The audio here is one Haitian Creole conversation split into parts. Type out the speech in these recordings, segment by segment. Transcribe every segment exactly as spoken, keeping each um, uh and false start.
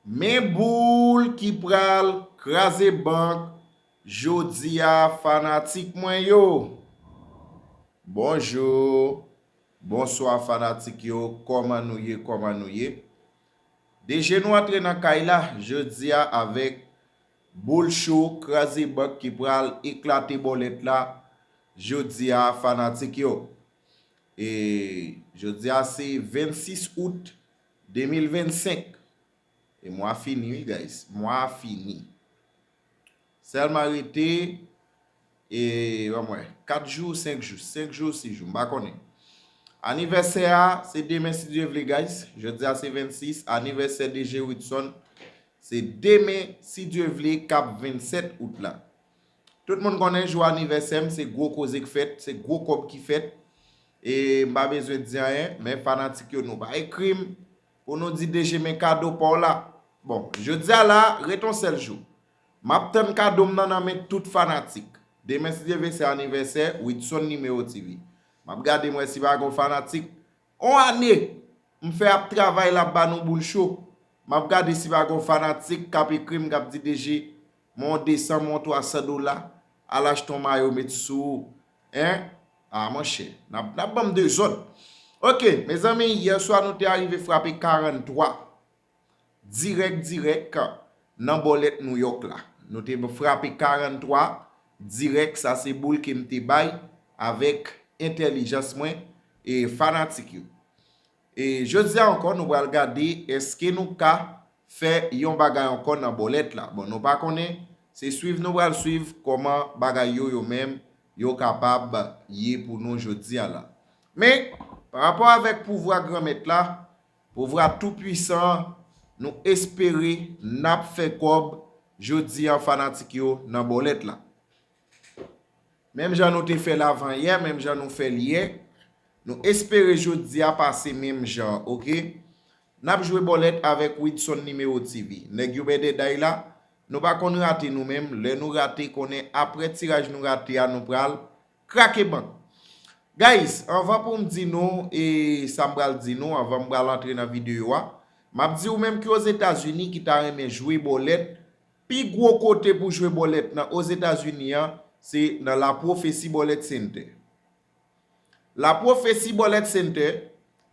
Men boul ki pral kraze bank jodi a, fanatik mwen yo. Bonjou, bonswa fanatik yo, kòman nou ye, kòman nou ye? Deje nou antre nan kay la jodi a avèk boul cho, kraze bank ki pral eklate bòlèt la jodi a, fanatik yo. E jodi a se vennsis out de mil vennsenk. E mwa fini, wi, guys. Mwa fini. Sèlman rete, e, ban m wè, kat jou, senk jou, senk jou, sis jou, m pa konnen. Anivèsè a, se demen, si Dye vle, guys. Jodi a se vennsis, anivèsè D J Widson, se demen, si Dye vle, k ap vennsèt out la. Tout moun konnen jou anivèsè m, se gwo koze k fèt, se gwo kòb ki fèt. E m pa bezwen di anyen, men fanatik yo, nou pa ekri m pou nou di D J men kado pa w la. Bon, jodi a la, ret on sèl jou. M ap tann kado m nan nan men tout fanatik. Demen, si Dye vle, se anivèsè Widson Nimewo T V. M ap gade m wè si pa gen yon fanatik. On ane m fè ap travay la, ap ba nou boul cho. M ap gade si pa gen yon fanatik k ap ekri m, k ap di, D J, men yon de san, men yon twa san dola, al achte yon mayo, met sou ou. Hein? A, monchè, n ap, n ap ban m dezòd. Oke, mezanmi, yè swa nou te arive frape karanntwa dirèk, dirèk nan bòlèt Nouyòk la. Nou te frape karanntwa dirèk, sa se boul ke m te bay avèk entèlijans mwen e fanatik yo. E jodi a ankò, nou pral gade èske nou ka fè yon bagay ankò nan bòlèt la. Bon, nou pa konnen, se swiv nou pral swiv kòman bagay yo, yo menm, yo kapab ye pou nou jodi a la. Men, pa rapò avèk pouvwa Granmèt la, pouvwa toupwisan an, nou espere n ap fè kòb jodi a, fanatik yo, nan bòlèt la. Menm jan nou te fè l avanyè, menm jan nou fè l yè, nou espere jodi a pase menm jan, oke? N ap jwe bòlèt avèk Widson Nimewo T V. Nèg yo bèdèday la, nou pa konn rate nou menm, lè nou rate, konnen aprè tiraj nou rate a, nou pral krake bank. Guys, anvan pou m di nou, e sa m pral di nou, anvan m pral antre nan videyo a, m ap di ou menm ki Ozetazini ki ta renmen jwe bòlèt, pi gwo kote pou jwe bòlèt nan Ozetazini an, se nan La Prophecy Bullet Center. La Prophecy Bullet Center,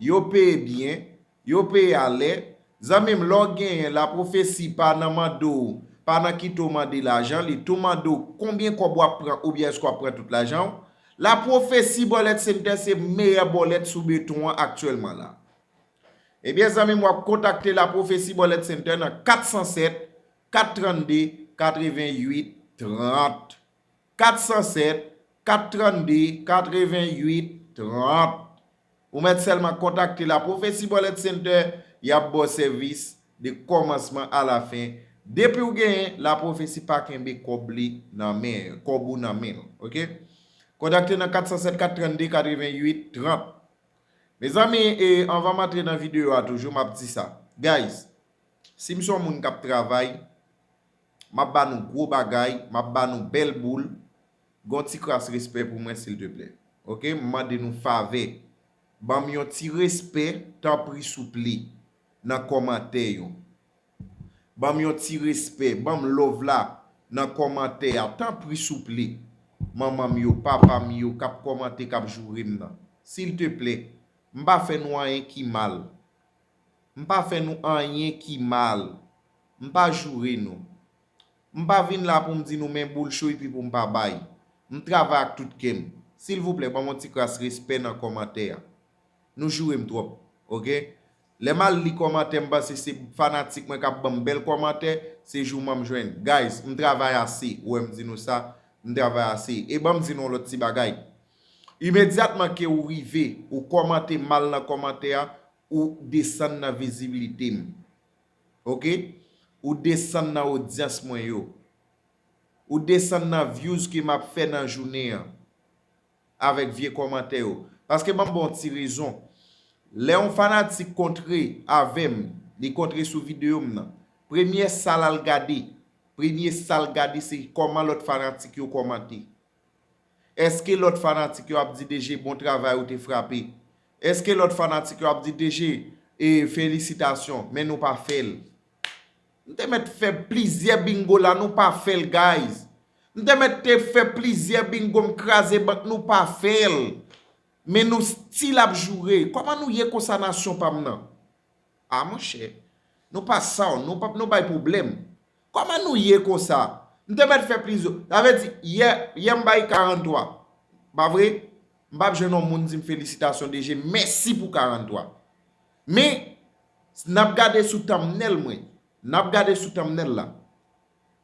yo peye byen, yo peye alè. Zanmi m, lè w genyen, La Prophecy pa nan mande w, pa nan kite w mande lajan, li tou mande w konbyen kòb w ap pran oubyen èske w ap pran tout lajan w. La Prophecy Bullet Center se meyè bòlèt sou beton an aktyèlman la. Ebyen, zanmi m, w ap kontakte La Prophecy Bullet Center nan kat san sèt, kat trannde, katrevenn uit, trant. Kat san sèt, kat trannde, katrevenn uit, trant. Ou mèt sèlman kontakte La Prophecy Bullet Center, y ap ba w sèvis de kòmansman a la fen. Depi w genyen, La Prophecy pa kenbe kòb li nan men, kòb ou nan men l, oke? Kontakte nan kat san sèt, kat trannde, katrevenn uit, trant. Mezanmi, e anvan m antre nan videyo a toujou, m ap di sa. Guys, si m se yon moun k ap travay, m ap ba nou gwo bagay, m ap ba nou bèl boul. Gon ti kras respè pou mwen, silteplè. Oke? M mande nou favè. Ban m yon ti respè, tanpri, souple, nan kòmantè yo. Ban m yon ti respè, ban m love la nan kòmantè a, tanpri, souple. Manman m yo, papa m yo, k ap kòmante, k ap joure m nan. Silteplè, m pa fè nou anyen ki mal. M pa fè nou anyen ki mal. M pa joure nou. M pa vin la pou m di nou men boul cho epi pou m pa bay. M travay ak tout kè m. Silvouplè, ban m yon ti kras respè nan kòmantè a. Nou joure m twòp, oke? Lè m al li kòmantè, m panse se fanatik mwen k ap ban m bèl kòmantè, se jouman m jwenn. Guys, m travay ase, ou wè m di nou sa, m travay ase. E ban m di nou yon lòt ti bagay. Imedyatman ke ou rive, ou kòmante mal nan kòmantè a, ou desann nan vizibilite m. Oke? Ou desann nan odyans mwen yo. Ou desann nan views ke m ap fè nan jounen an avèk vye kòmantè yo. Paske ban m ba w ti rezon. Lè yon fanatik kontre avè m, li kontre sou videyo m nan, premyè sa l al gade, premye sa l gade se kòman lòt fanatik yo kòmante. Èske lòt fanatik yo ap di, D J, bon travay, ou te frape? Èske lòt fanatik yo ap di, D J, e felisitasyon, men nou pa fè l? M te mèt fè plizyè bingo la, nou pa fè l, guys. M te mèt te fè plizyè bingo, m kraze bank, nou pa fè l. Men nou still ap joure. Kòman nou ye konsa, nasyon pa m nan? A, monchè, nou pa sound, nou pa, nou bay pwoblèm. Kòman nou ye konsa? M te mèt fè plizyè. Sa vle di, yè, yè m bay karanntwa. Pa vre? M p ap jwenn yon moun di m felisitasyon, D J, mèsi pou karanntwa. Men, n ap gade sou thumbnail mwen. N ap gade sou thumbnail la.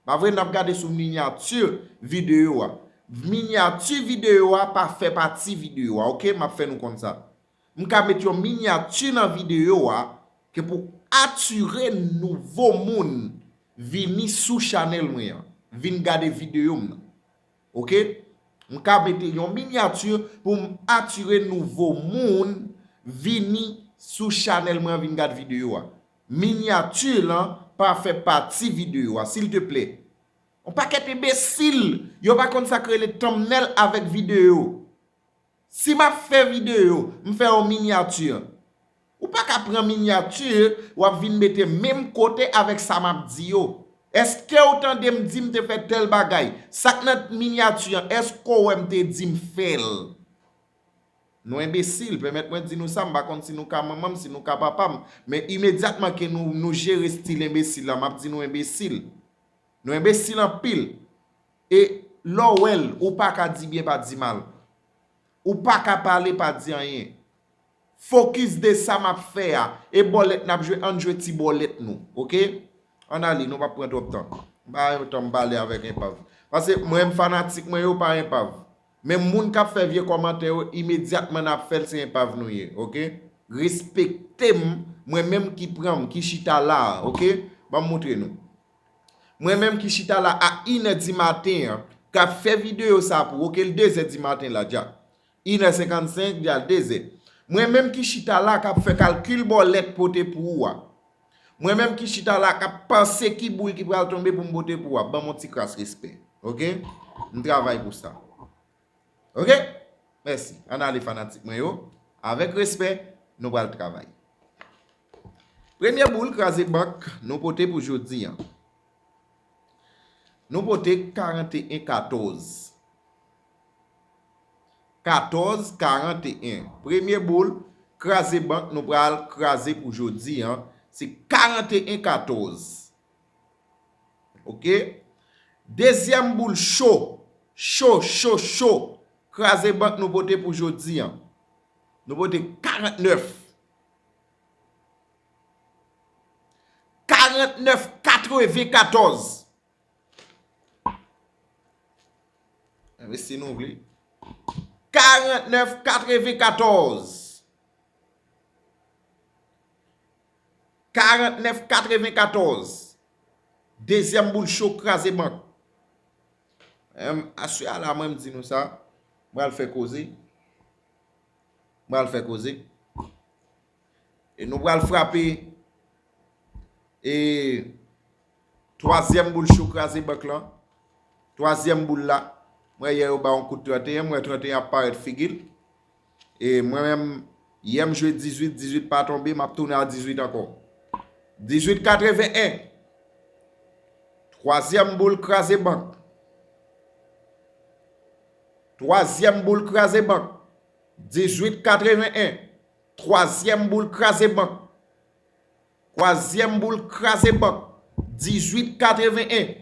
Pa vre, n ap gade sou minyati videyo a. Minyati videyo a pa fè pati videyo a, oke? M ap fè nou konn sa. M ka met yon minyati nan videyo a ke pou atire nouvo moun vini sou chanèl mwen an, vin gade videyo m nan. Oke? M ka mete yon minyati pou m atire nouvo moun vini sou chanèl mwen an, vin gade videyo a. Minyati lan pa fè pati videyo a, silteplè. Yon pakèt enbesil, yo pa konn sa k rele thumbnail avèk videyo. Si m ap fè videyo, m fè yon minyati. Ou pa ka pran minyati, w ap vin mete menm kote avèk sa m ap di yo. Èske w tande m di m te fè tèl bagay? Sa k nan minyati an, èske w wè m te di m fè l? Nou enbesil, pèmèt mwen di nou sa, m pa konn si nou ka manman m, si nou ka papa m, men imedyatman ke nou, nou jere stil enbesil la, m ap di nou enbesil. Nou enbesil anpil. E lè w wè l, ou pa ka di byen, pa di mal. Ou pa ka pale, pa di anyen. Fokis de sa m ap fè a. E bòlèt n ap jwe, ann jwe ti bòlèt nou, oke? Ann ale, nou p ap pran twòp tan. M pa gen tan m pale avèk enpav. Paske mwen menm fanatik mwen yo pa enpav. Men moun k ap fè vye kòmantè yo, imedyatman n ap fè l, se enpav nou ye, oke? Respekte m, mwen menm ki pran m, ki chita la a, oke? Ban m montre nou. Mwen menm ki chita la a inè di maten an, k ap fè videyo sa pou ou, oke, l dezè di maten la dja. Inè senkannsenk, dja l dezè. Mwen menm ki chita la k ap fè kalkil bòlèt pote pou ou a. Mwen menm ki chita la k ap panse ki boul ki pral tonbe pou m pote pou ou a. Ban m yon ti kras respè. Oke? M travay pou sa. Oke? Mèsi. Ann ale fanatik mwen yo. Avèk respè, nou pral travay. Premye boul kraze bank nou pote pou jodi a. Nou pote karanteyen katòz. Katòz karanteyen. Premye boul kraze bank nou pral kraze pou jodi a, se karanteyen katòz. Oke? Dezyèm boul cho, cho, cho, cho, kraze bank nou pote pou jodi a. Nou pote karantnèf. Karantnèf katrevenkatòz. Enben, si nou vle. Karantnèf katrevenkatòz. Karantnèf katrevenkatòz. Dezyèm boul cho kraze bank. Em, aswè a la, mwen m di nou sa. M pral fè koze. M pral fè koze. E nou pral frape. E twazyèm boul cho kraze bank lan. Twazyèm boul la. Mwen yè yo ba yon kout tranteyen. Mwen tranteyen ap parèt figi l. E mwen menm, yè m jwe dizuit, dizuit pa tonbe, m ap tounen a dizuit ankò. Dizuit katreven en. Twazyèm boul kraze bank. Twazyèm boul kraze bank. Dizuit katreven en. Twazyèm boul kraze bank. Twazyèm boul kraze bank. Dizuit katreven en.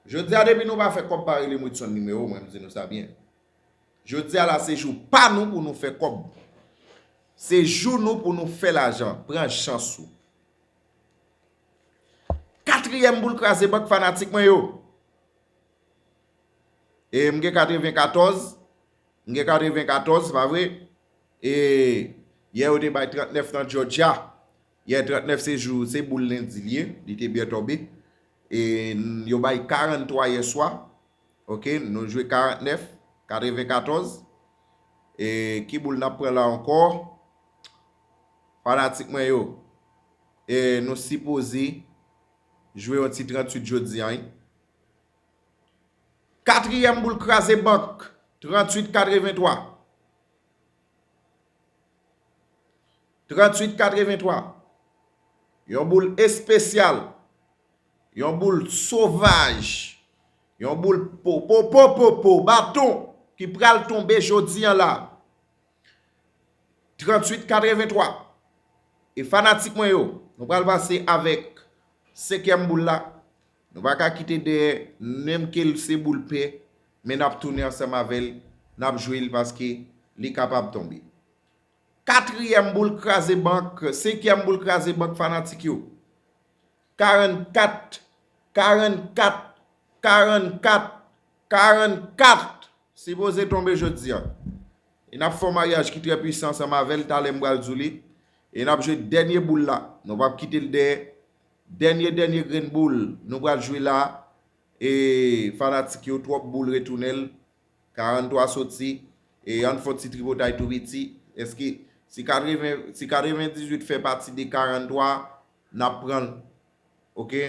Jodi a, depi nou pa fè kòb, pa rele m Ritson nimewo, mwen m di nou sa byen. Jodi a la, se jou pa nou pou nou fè kòb. Se jou nou pou nou fè lajan. Pran chans ou. Katriyèm boul kraze bank, fanatik mwen yo. E m gen katrevenkatòz. M gen katrevenkatòz, pa vre? E yè yo te bay trantnèf nan Georgia. Yè trantnèf se jou, se boul lendi l ye. Li te byen tonbe. E n-, yo bay karanntwa yè swa. Oke, nou jwe karantnèf, katrevenkatòz. E ki boul n ap pran la ankò? Fanatik mwen yo. E nou sipoze jwe yon ti tranntuit jodi a, wi. Katriyèm boul kraze bank, tranntuit katreventwa. Tranntuit katreventwa. Yon boul espesyal. Yon boul sovaj. Yon boul po, po, po, po, po, baton ki pral tonbe jodi an la. Tranntuit katrevenntwa. E fanatik mwen yo, nou pral pase avèk senkyèm boul la. Nou pa ka kite dèyè, menm ke l se boul pè, men n ap tounen ansanm avè l, n ap jwe l paske li kapab tonbe. Katriyèm boul kraze bank, senkyèm boul kraze bank fanatik yo. Karannkat, karannkat, karannkat, karannkat. Sipoze tonbe jodi a. E n ap fè yon maryaj ki trè pwisan ansanm avè l, talè m pral di w li. E n ap jwe dènye boul la. Nou p ap kite l dèyè. Dènye, dènye grenn boul nou pral jwe la. E fanatik yo, twòp boul retounen l. Karanntwa soti. E ann fè yon ti tripotay tou piti. Èske si katreven, si katrevendizuit fè pati de karanntwa, n ap pran l. Oke?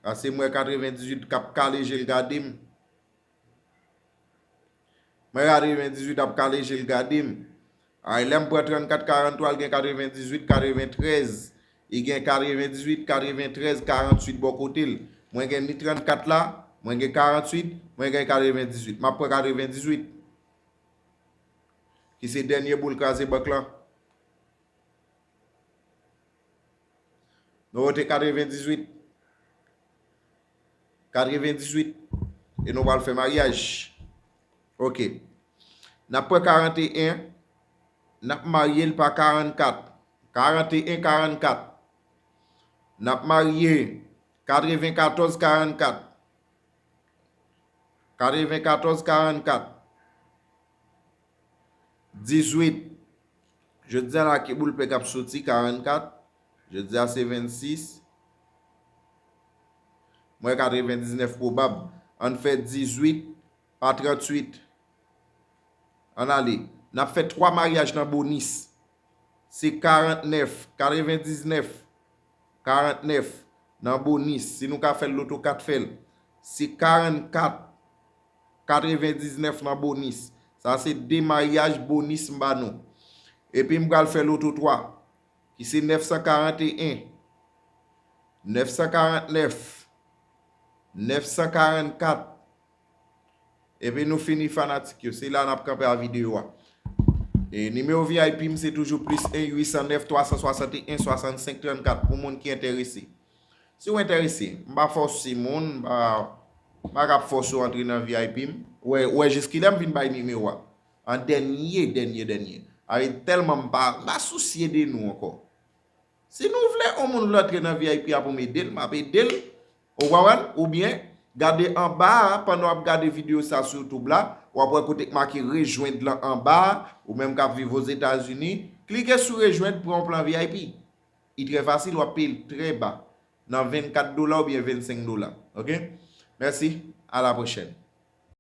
Ase m wè katrevendizuit k ap kale je l gade m. Mwen katrevendizuit ap kale je l gade m. Ay, lè m pran trannkat karanntwa, l gen katrevendizuit, katreventrèz. Li gen katrevendizuit, katreventrèz, karanntuit bò kote l. Mwen gen ni trannkat la, mwen gen karanntuit, mwen gen katrevendizuit. M ap pran katrevendizuit. Ki se dènye boul kraze bank lan. Nou vote katrevendizuit. Katrevendizuit. E nou pral fè maryaj. Oke. N ap pran karanteyen. N ap marye l pa karannkat. Karanteyen, karannkat. N ap marye katrevenkatòz, karannkat. Katrevenkatòz, karannkat. Dizuit. Jodi a la, ki boul pè k ap soti? Karannkat. Jodi a se vennsis. Mwen katrevendiznèf pwobab. Ann fè dizuit pa tranntuit. Ann ale. N ap fè twa maryaj nan bonis. Se karantnèf, katrevendiznèf, karantnèf nan bonis. Si nou ka fè l loto kat, fè l. Se karannkat, katrevendiznèf nan bonis. Sa se de maryaj bonis m ba nou. Epi m pral fè loto twa, ki se nèf san karanteyen, nèf san karantnèf, nèf san karannkat. Epi nou fini fanatik yo. Se la n ap kanpe a videyo a. E nimewo V I P m se toujou plis en uit san nèf twa san swasanteyen swasannsenk trannkat pou moun ki enterese. Si w enterese, m pa fòse moun, m pa, m pa ka fòse w antre nan V I P m. Ou wè, ou wè jiskilè m vin bay nimewo a. An dènye, dènye, dènye. Avè tèlman m pa, m pa sousye de nou ankò. Si nou vle yon moun vle antre nan V I P a pou m ede l, m ap ede l. Ou konprann? Oubyen, gade anba a, pandan w ap gade videyo sa sou YouTube la, w ap wè kote k make rejwenn lan anba a, ou menm k ap viv Ozetazini, klike sou rejwenn, pran yon plan V I P. Li trè fasil, w ap peye l trè ba, nan vennkat dola oubyen vennsenk dola. Oke? Mèsi, a la pwochèn.